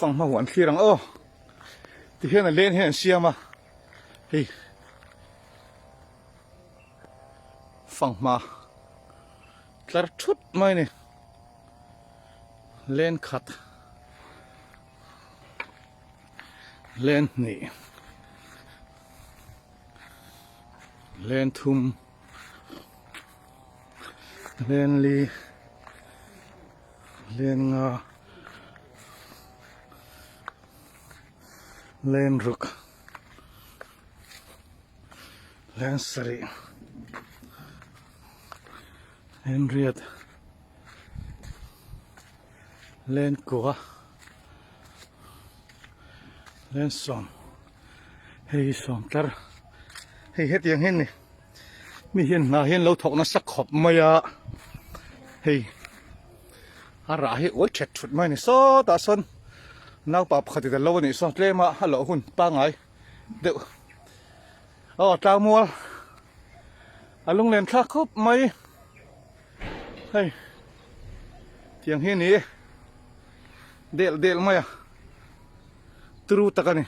Fanghma huan thlir ang aw. Tihian a len hian an siam a, hei fanghma tlar thut mai a ni. Len khat, len hnih, len thum, len li. Len nga len ruk len sarih len riat len kua len sawm hei hi sawm tlar hei hetiang hian ni Mi hian hna hian lo thawk nasa khawp mai a, hei a rah hi uai thet thut mai a ni sawtah sawn naupa pakhat in a lo a nih sawn tlem a a lawh hun pangai deuh aw tlangmual a lunglen thlak khawp mai hei tiang hi a ni del del mai a turu tak a ni.